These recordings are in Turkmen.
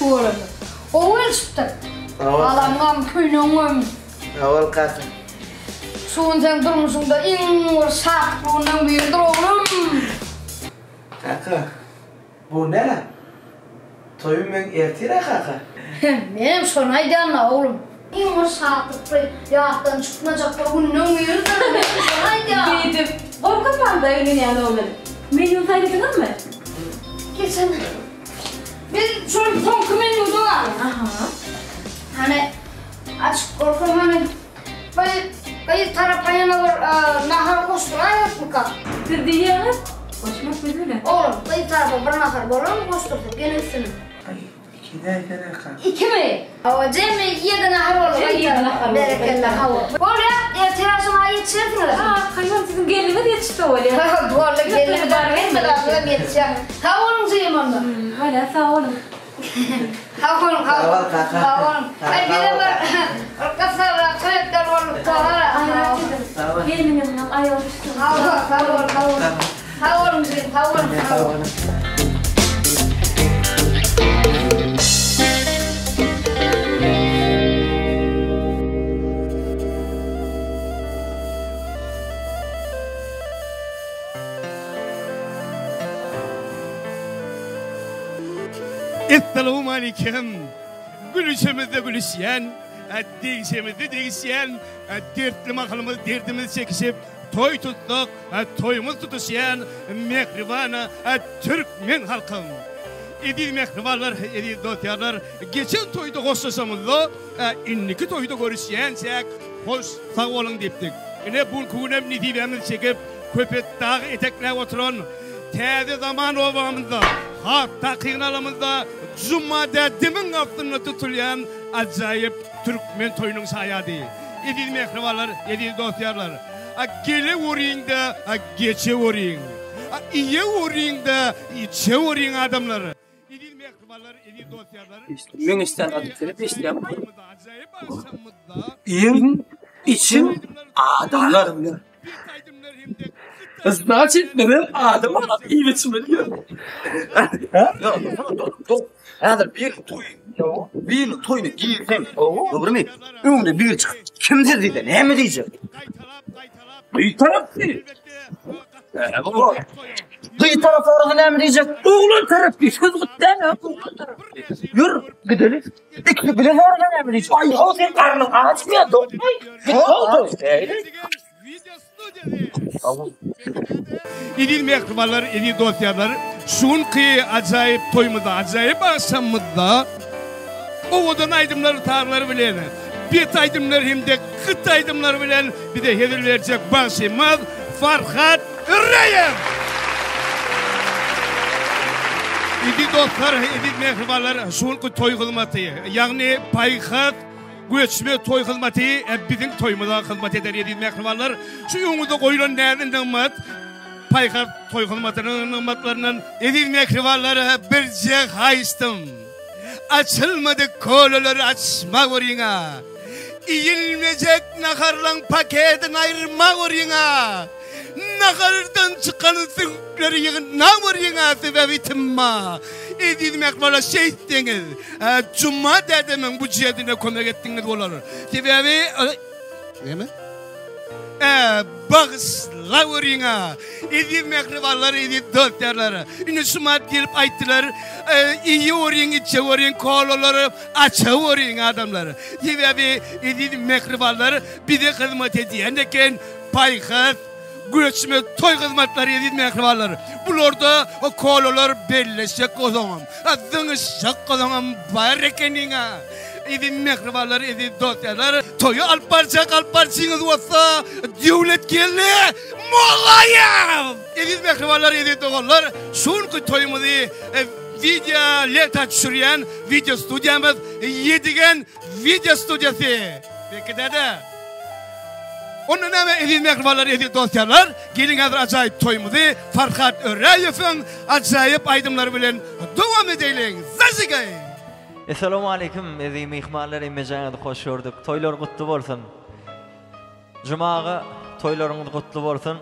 Tüweleme. Gowy gelişipdir. Galaňam, köýnegiňem. Sag bol kaka. Şu gün seň durmuşyňda iň bir şatlykly günleň biridir oglum. Kaka, bu nä? Toýum meň ertir-ä kaka. Menem şony aýdýan-da oglum. Iň bir şatlykly, ýatdan çykmajak bir günleň biridir, menem şony aýdýan. Beýdip, gorkutmaň-da öýlenýän oglan. Menýuny saýladyňyzmy? Geçen biz şol soňky menýuda galdyk. Aha. Hany açyp görsem hany bir gyz tarapa ýene bir nahar goşduraýmakmyka? Siz diýýäňiz, goşmak biz bilen. Oglum, gyz tarapa bir nahar bolarmy goşdursak ýene üstüne? Aý, iki däýsene kaka. Ikimi? Hawa, jemi ýedi nahar bolar. Jemi ýedi nahar bolar. Berekella, hawa. Bolýa, ertir agşama ýetişersiňiz. Ha, haýwan siziň gelniňiz ýetişse bolýa. Boldy, gelnimiz hemme zadyňam ýetişýär. Sag boluň jigim onda. Bolýa, sag boluň. Sag boluň, sag boluň kaka. Sag boluň. Aý, bizem bir bir gysgabrak toý etmeli bolduk dogan. Gaýrat ediň. Gelniňiziňem aýagy düşsün. Hawa, sag boluň, sag boluň. Sag boluň jigim, sag boluň. Sag boluň. Essalawmaleýkim! Gülüşemizde gülüşýän, degişemizde degişýän, dertli mahalymyz derdimizi çekişip, toý tutsak, toýumyz tutuşýan mähriban türkmen halkym! Eziz mähribanlar, eziz dost-ýarlar, geçen toýda hoşlaşamyzda, indiki toýda görüşýänçäk hoş sag boluň diýipdik. Ine, bu günki günem nesibämizi çekip, Köpetdagy etekläp oturan täze zaman obamyzda, has takygyny alamyzda Juma dädemiň astynda tutulýan ajaýyp türkmen toýunyň şaýady. Eziz mähribanlar, eziz dost-ýarlar, geleweriň-de, geçeweriň! Iýeweriň-de, içeweriň adamlar! Eziz mähribanlar, eziz dost-ýarlar! Meň eşidýän zadym sen eşidýäňmi? Iýiň, içiň, adamlar. Znaçit menem adam alyp iýip içmeli. Häzir bir toý, bir toýuna girseň, dogrymy? Öňüne biri çykyp, kim siz diýse, näme diýjek? Bir tarap diý. Gyz tarap sorasa näme diýjek? Oglan tarap diý. Söz gyt däl, oglan tarap. Ýör, gideli. Ikisi bile sorasa näme diýjek? Aý, ho, sen garnyň açmy ýa dokmy? Git ho, Eziz mähribanlar, eziz dost-ýarlar, şu günki ajaýyp toýumyzda, ajaýyp agşamymyzda owadan aýdymlar, sazlar bilen, bet aýdymlar hem-de gyt aýdymlar bilen bize hezil berjek bagşymyz Farhat Öreýew! Eziz dostlar, eziz mähribanlar, şu günki toý hyzmaty, ýagny paýhas Göçme toý hyzmaty biziň toýumyza hyzmat eder eziz mähribanlar. Şu öňüňizde goýlan näzi-nygmat paýhas toý hyzmatynyň nygmatlaryndan. Eziz mähribanlar birje haýyştym. Açylmadyk kolalary açmaweriň-a. Iýilmejek naharlaň pakedini aýyrmaweriň-a. Nahardan çykan süňkleri ýygnaweriň-a sebäbi tymma. Eziz mähribanlar şeýtseňiz Juma dädemiň bu jedine kömek etdiňiz bolar. Sebäbi näme? Ä, bagyşlaweriň-ä. Eziz mähribanlar, eziz dost-ýarlar. Indi şumat gelip aýtdylar, iýeweriň, içeweriň, kolalary açaweriň adamlar. Sebäbi eziz mähribanlar bize hyzmat edýän eken, paýhas, Göçme toý hyzmatlary eziz mähribanlar. Bularda kolalar belleşjek bolsaňam, zyňyşjak bolsaňam bar ekeniň-ä. Eziz mähribanlar, eziz dost-ýarlar, toýy alyp barjak alyp baryjyňyz bolsa Döwletgeldi Mollaýew! Eziz mähribanlar, eziz doganlar, şu günki toýumyzy wideo lenta düşürýän wideo studiýamyz Ýedigen Wideo studiýasy. Beki däde. Onda näme eziz mähribanlar, eziz dost-ýarlar, geliň häzir ajaýyp toýumyzy Farhat Öräýewiň ajaýyp aýdymlary bilen dowam edeýliň. Zažigaý! Essalawmaleýkim eziz myhmanlar hemmejaňyzy hoş gördük toýlar gutly bolsun Juma aga toýlaryňyz gutly bolsun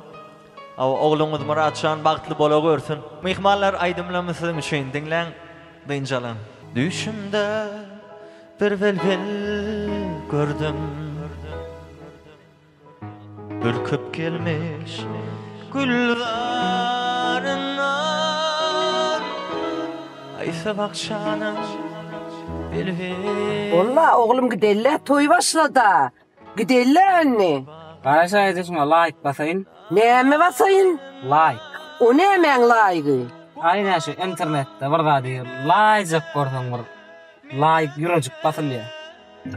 Hawa ogluňyz Myratjan bagtly bola görsün myhmanlar aýdymlarymyz siziň üçin diňläň dynç alyň. Düýşümde bir bilbil gördüm. Ürküp gelmiş gülzaryndan Aýsa bakjanyň bilbili. Walla oglum gidellä toý başlada. Gidellä indi. Garaş aýda şuňa laýk basaýyn. Näme basaýyn? Laýk. O nämäň laýgy? Aý nä şu internetde bir zady laýjak bolsaň bir laýk ýürejik basylýar.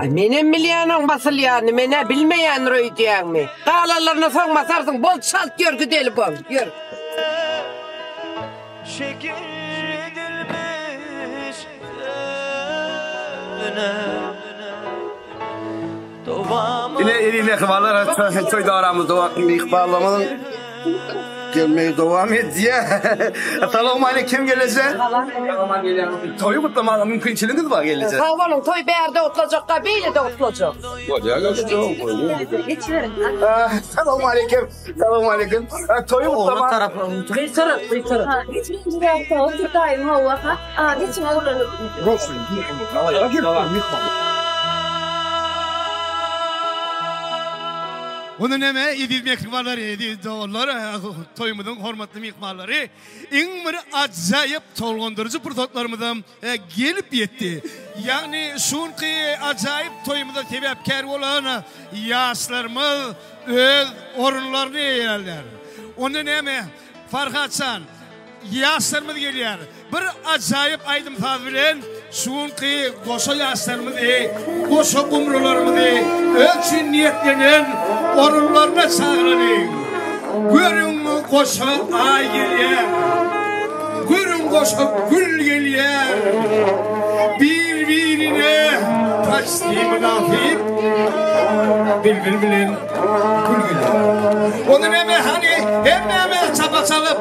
Aý menem bilýän oň basylýanyny, men-ä bilmeýändir öýdýäňmi? Galanlaryna soň basarsyň, bol çalt ýör gideli bol, ýör. Şeker edilmiş sözüne Ine eziz mähribanlar toý daramyz dowam myhmanlarymyzyň gelmegi dowam edýär. Salowmaleýkim kim gelejek? Toýy gutlamaga mümkinçiligiňiz bar gelejek. Sag boluň toý bärde gutlajak-a beýlede gutlajak. Bolýar Geçiberiň. Salowmaleýkim. Salowmaleýkim. Toýy gutlama. Gyýtaryp, gyýtaryp. Otur daýym hawa ha. A geçiň oglan. Onda näme, eziz mähribanlar, eziz doganlar, toýumyzyň hormatly myhmanlary, iň bir ajaýyp tolgundyryjy pursatlarymyzam gelip ýetdi. Ýagny şu günki ajaýyp toýumyza sebäpkär bolan ýaşlarymyz öz orunlaryny eýelärler. Onda näme, Farhatjan, Ýaşlarymyz gelýär. Bir ajaýyp aýdym-saz bilen şu günki goşa ýaşlarymyzy, goşa gumrularymyzy öz üçin niýetlenen orunlaryna çagyralyň. Görüň goşa aý gelýär. Görüň goşa gül gelýär. Bir-birine paçti mynasyp bilbil bilen Gül gelýär. Onda näme hany hemmämiz çapa çalyp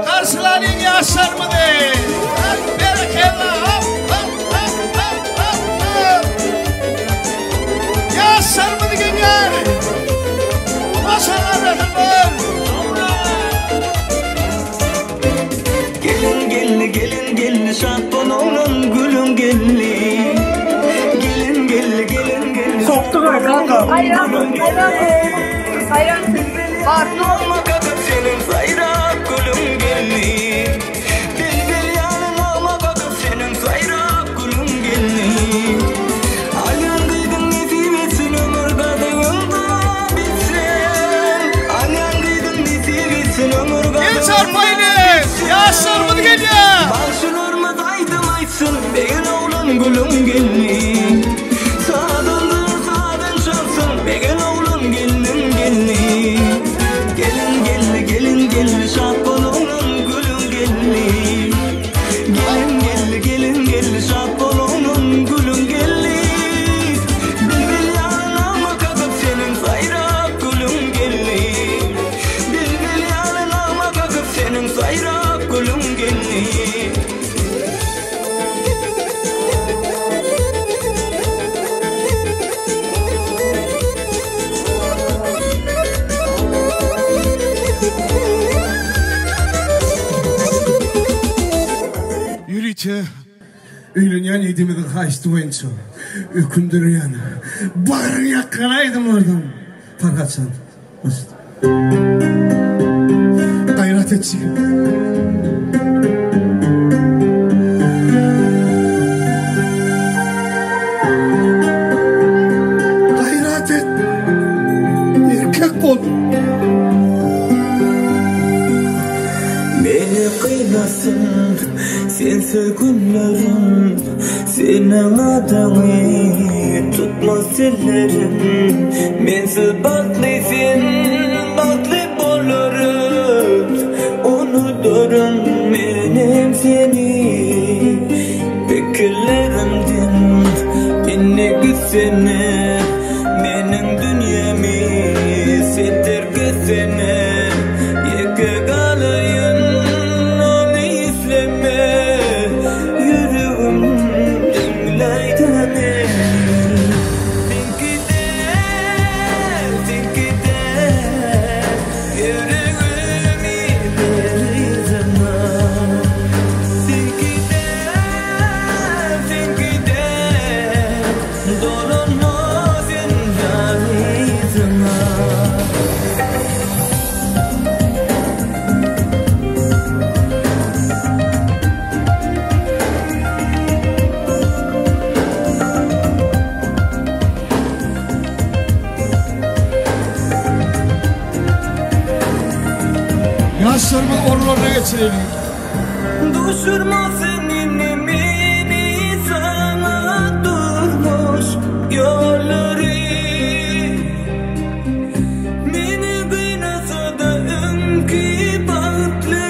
garşylalyň ýaşlarymyzy. Berekella. Hop hop hop hop hop hop. Ýaşlarymyz gelýär. Maşallah resimler. Gelin geldi gelin geldi şat bol oglan gülüň geldi Gelin geldi gelin geldi Sokdu gay kanka. Haýran, haýran, haýran. Alma kakyp seniň saýrak gülüň geldi Bilbil ýaly nagma kakyp seniň saýrak gülüň geldi Alýan gyzyň nesip etsin ömür gazygyňda bitsin Alýan gyzyň nesip etsin ömür El çarpaýly! Ýaşlarymyz gelýär! Bagşylarymyz aýdym aýtsyn, Begen oglan gülüň gelni. Sazanda sazyn çalsyn, Begen oglan gelniň gelni. Gelin geldi, gelin geldi, Şat bol oglan gülüň gelni. Gelin geldi, gelin geldi, Şat bol oglan gülüň gelni. Bilbil ýaly nagma kakyp seniň saýrak gülüň gelni. Bilbil ýaly nagma kakyp seniň saýrak gülüň geldi. Ýörite öýlenýän ýigdimiziň haýyşty boýunça ökündirýän, bagryňy ýakýan aýdymlardan Farhatjan. Gaýrat et jigim. Gaýrat et. Erkek bol. Meni gynasyn sensiz günlerim Seniň adyňy tutmaz dillerim Mensiz bagtly sen bagtly bolarys Unudaryn menem seni Pikirlerimden indi gitsene Meniň dünýämi sen terk etsene Ýeke galaýyn ony isleme Ýüregim diňläýdä meni Seňki däl, seňki däl Ýüregimi ber yzyna Seňki däl, seňki. geçireliň. Duşurma sen indi meni saňa durmuş ýollary Meni gynasa-da öňki bagtly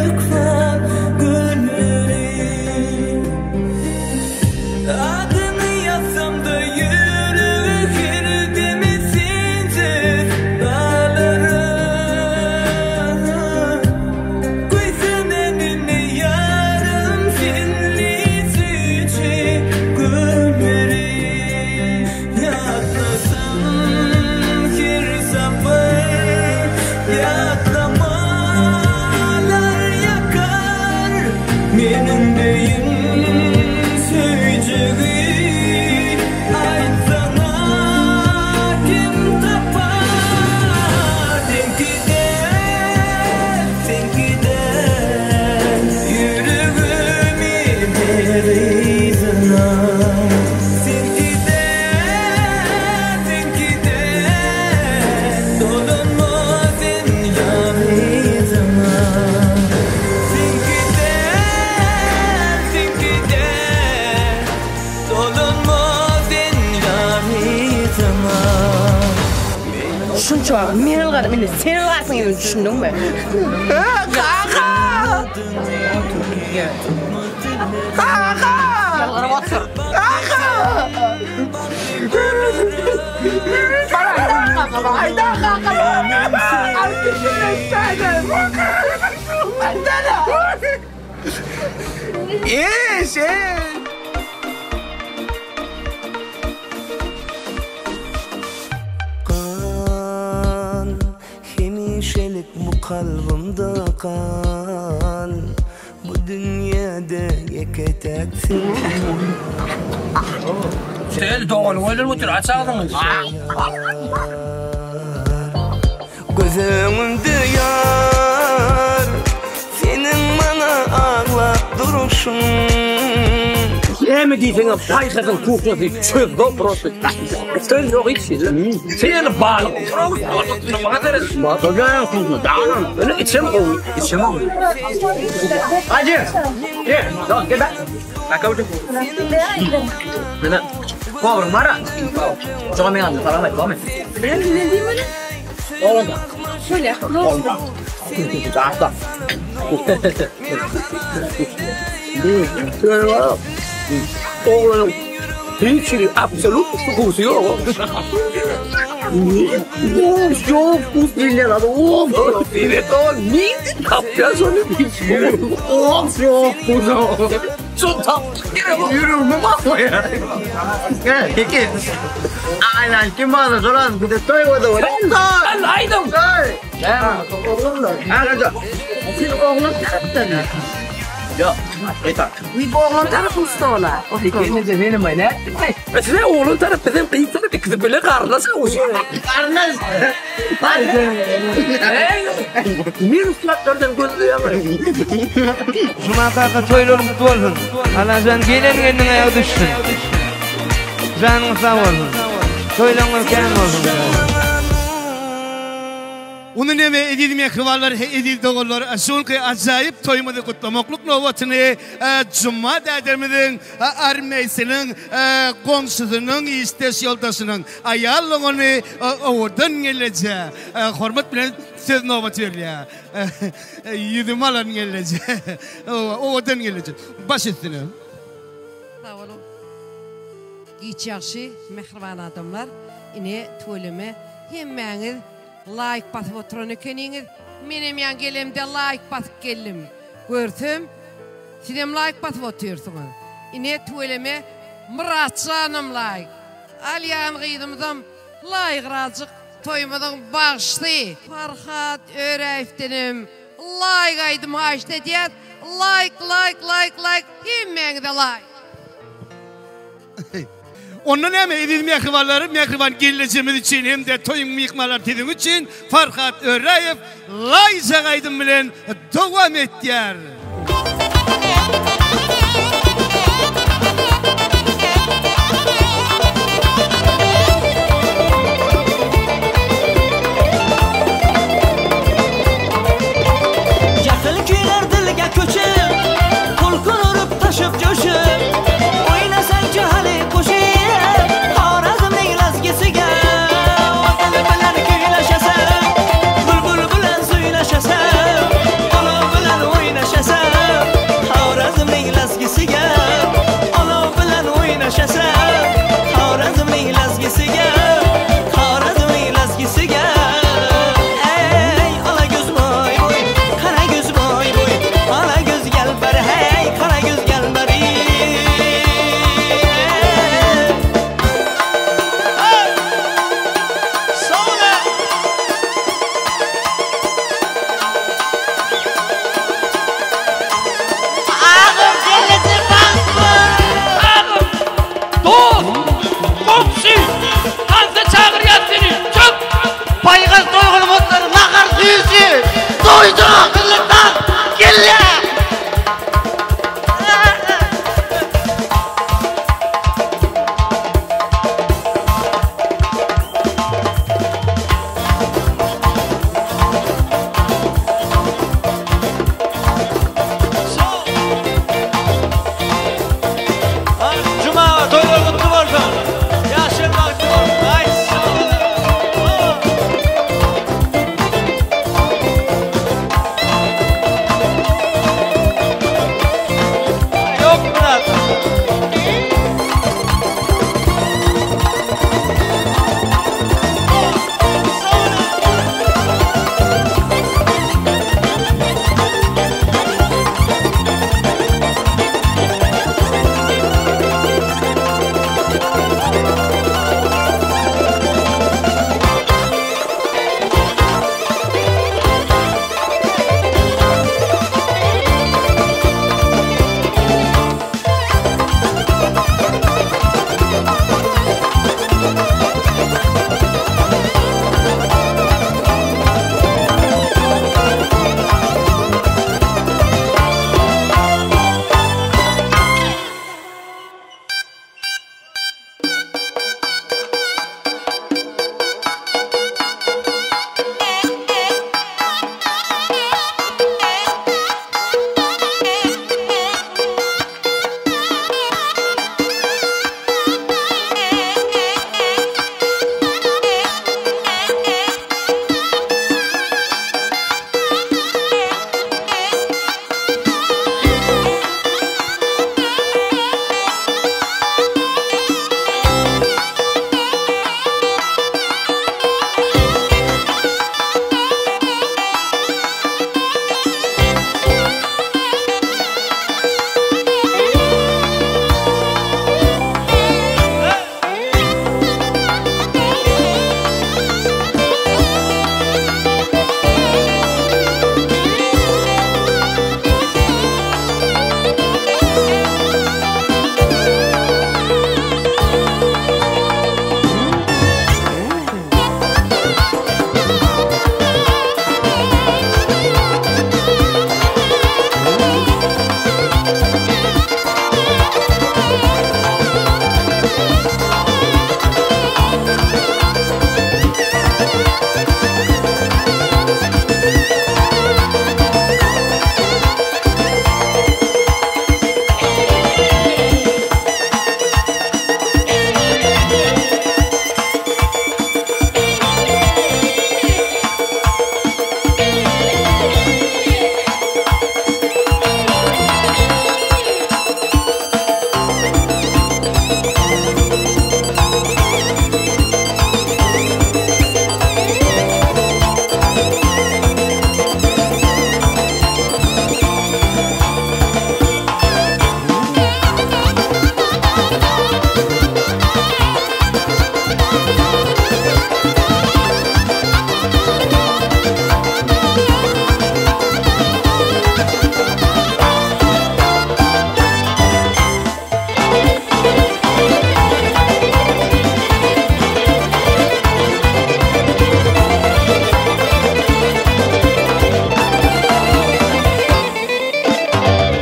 ykbal günleri Adyňy ýazsam-da ýürege her demi sensiz galaryn. Köýsenem indi ýarym senli süýji günleri Ýatlasam her sapar ýatlamalar ýakar Meniň deýin söýjegi aýtsana kim tapar Seňki däl, seňki däl Ýüregimi ber yzyna Seňki däl, seňki däl Dolanma sen ýar yzyna Seňki däl, seňki däl Dolanma sen ýar yzyma. Şunça wagt men ylgadym, indi sen ylgarsyň diýip düşündiňmi? Kaka! Kaka! Ýalgyryp otur. Kaka! Aýda kaka! Alyp gitsin Aýdana! Eş, eş! Gal, hemişelik bu kalbymda gal, Bu dünýäde ýeke-täk sen. Sen doganyň öldürip otyr, aç agzyňy. Göz öňümde ýar, seniň maňa aglap duruşyň. Näme diýseňem paýhasyň kuhnasy çözdok prosto. Söz ýok hiç hili. Sen ýaly balyk maňa seret. Balyk kuhna dagam. Öne içem gowy, içem gowy. Hajy. Gel, dog gel. Bak oldu. Mene Kowrun bara. Şoňa men aldım, salam aýt, bolmy? Ne diýmeli? Oğlum. Şöyle. Oğlum. Asla. Oglanyň hiç hili absolut wkusy ýok. Ýok, wkus diýilýän adam. Of, diýmek ol nirde tapýar şony? Of, ýok, wkus. Şo tapdyk gerek. Ýüregime basmaýar. Gel, keke. Aynen kim bana soran bir de toy oldu. Sen aýdyň. Toy. Sen oglan tarapdan. Ýok, eýta. We oglan tarapyň stola. Size oglan tarap bizem gyz tarap ikisi bile garyndaş Garyndaş. Men ussatlardan gözleýän. Juma kaka toýlaryň gutly bolsun. Allajan gelen gelniň aýagy düşsün. Janyň sag bolsun. Toýlaryňyz kän bolsun. Ony neme eziz mähribanlar, eziz doganlar, şu günki ajaýyp toýumyzy gutlamaklyk nobatyny Juma dädemiziň armeýsiniň goňşusynyň, işdeş ýoldaşynyň aýal dogany Owadan gelneje hormat bilen söz nobaty berilýär. Ýüzümi alan gelneje. Owadan gelneje. Baş üstüne. Sag boluň. Giç ýagşy mähriban adamlar. Ine tüweleme hemmäňiz Laýk basyp oturan ekeniňiz. Menem ýaňy gelemde laýk basyp geldim. Görsem, sizem laýk basyp otyrsyňyz. Ine tüweleme Myratjanam laýk. Alýan gyzymyzam laýgyrazjyk toýumyzyň bagşysy Farhat Öräýewdenem laýk aýdym haýyşt edýäs. Laýk laýk laýk laýk hemmäňize laýk. Onda näme, eziz mähribanlar, mähriban gelnejemiz üçin hem-de toýuň myhmanlary siziň üçin Farhat Öräýew laýyjak aýdym bilen dowam etýär. Ýasyl.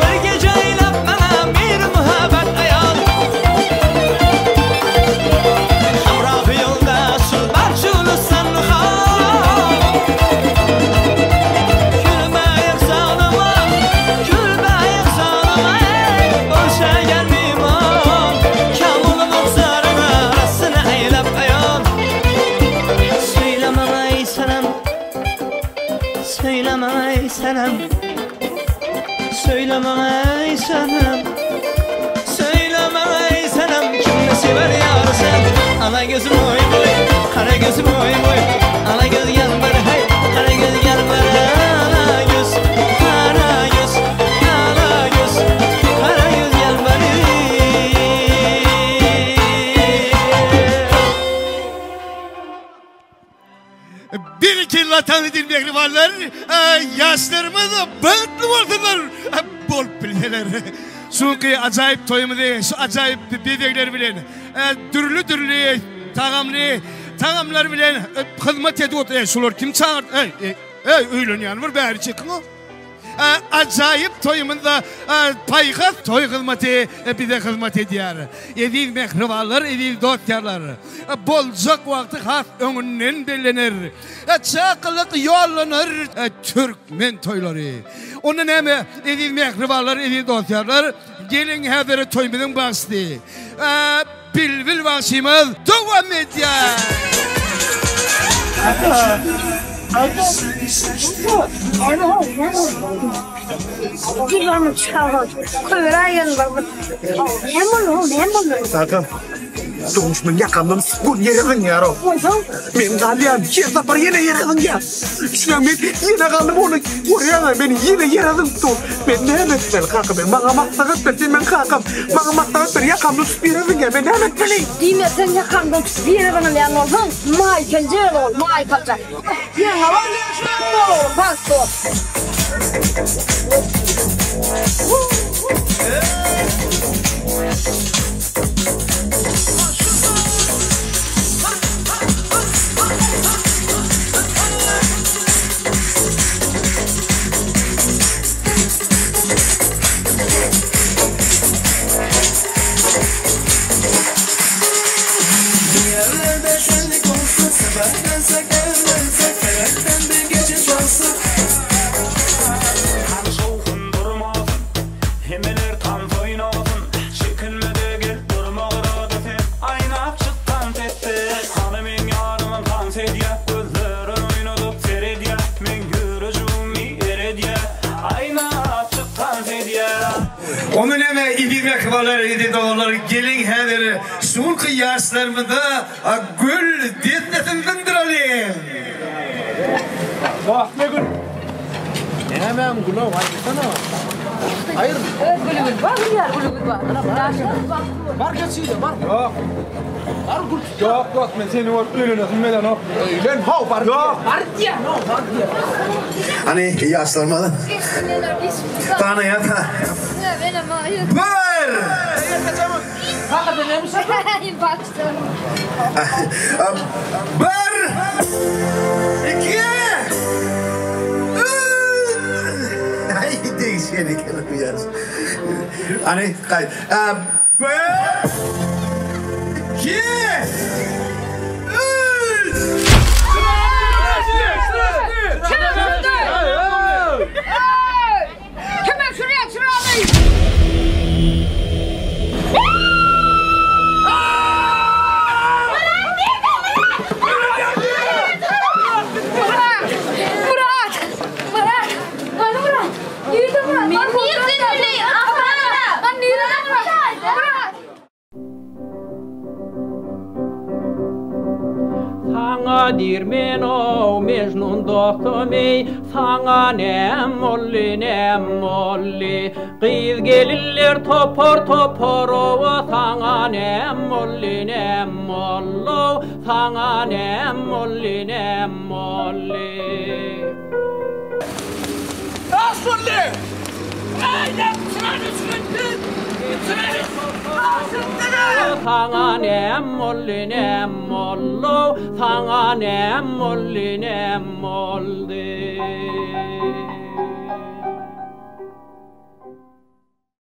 Bir gece eýläp maňa mihir-muhabbet aýal. Hamrahy ýoldaşyl barça ulusdan hal. Gülme ýegsalyma, gülme ýegsalyma, eý, bolşa gel myhman. Kamulyň ugzaryna rasyny eýläp aýal. Söýle maňa eý senem, söýle maňa eý senem. Söýle maňa eý senem, söýle maňa eý senem, kimni sewer ýar sen? Ala gözüm oý boý, gara gözüm oý boý, ala göz gel bir heý, gara göz gel bir ala göz, gara göz, ala göz, gara göz gel bir. Berekella tanydyl mähribanlar, ýaşlarymyz bagtly bolsunlar, bolup bilseler. Şuňky ajaýyp toýumyzy şu ajaýyp bezegler bilen, dürli-dürli tagamly tagamlar bilen hyzmat edip otyr. Şular kim çagyrdy? Eý, eý, öýlenýän bir bäri çekiň. Ajaýyp toýumyzda paýhas toý hyzmaty bize hyzmat edýär. Eziz mähribanlar, eziz dost-ýarlar! Boljak wagty has öňünden bellener. Çakylyk ýollanar türkmen toýlary. Onda näme, eziz mähribanlar, eziz dost-ýarlar, geliň häzir toýumyzyň bagşysy Bilbil bagşymyz dowam edýär. Kaka, durmuş men ýakamdan gül ýere zyňýar-ow. Men galýan, her sapar ýene ýere zyňýar. Düşünýäňmi, men ýene galdym, ony görýäň-ä, meni ýene ýere zyňyp dur. Men näme etmeli, kaka, men maňa maslahat ber, sen meň kakam. Maňa maslahat ber, ýakamdan tutup ýere zyňýar, men näme etmeli? Diýmek, sen ýakamdan tutup ýere zyňylýan bolsaň, Maýkel Jek ol, Maýkl Jek. Ýeňňe bol, bol oglum, bagtly bol. Bir yerlerde şenlik olsa Seferlensek evlensek Felekten bir gece çalsa Hany şowhun durmasyn Hemmeler tans oýnasyn Çekinmede gel durma gyrada sen Aýnap çyk tans etse Hany meň ýarymam tans edýä Gözlerin oýnadyp seredýä Meň ýürejigimi eredýä Aýnap çyk tans edýä. Onda näme eziz mähribanlar, eziz doganlar, geliň häzir şu günki ýaşlarymyza gül dessesini zyňdyralyň! Wah, ne gül! Nämäň güli, aýtsana. Aýyr. Öz gülümiz bar, gül ýaly gülümiz bar. Ýaşlar bagtly bolsun. Bar geç ýere, bar. Ýok. Bar gül. Ýok, dost, men seni görüp öýlenesim gelenok. Öýlen, how, bar. Ýok. Bar diýýän, how, bar diýýän. Hany, ýaşlarymyz. Tanaýan. Bir! Bir! Iki! Üç! Aý, degişýän eken bu ýaş. Hany, gaý. Bir! Saňa diýrmen-ow, Mejnun dostum eý, Saňa näm boldy, näm boldy? Gyz-gelinler topar-topar oba, Saňa näm boldy, näm boldy-ow, Saňa näm boldy, näm boldy? Ýaşuly! Eý, çyrany öçüren Çyrany! Saňa näm boldy, näm boldy-ow, Saňa näm boldy, näm boldy?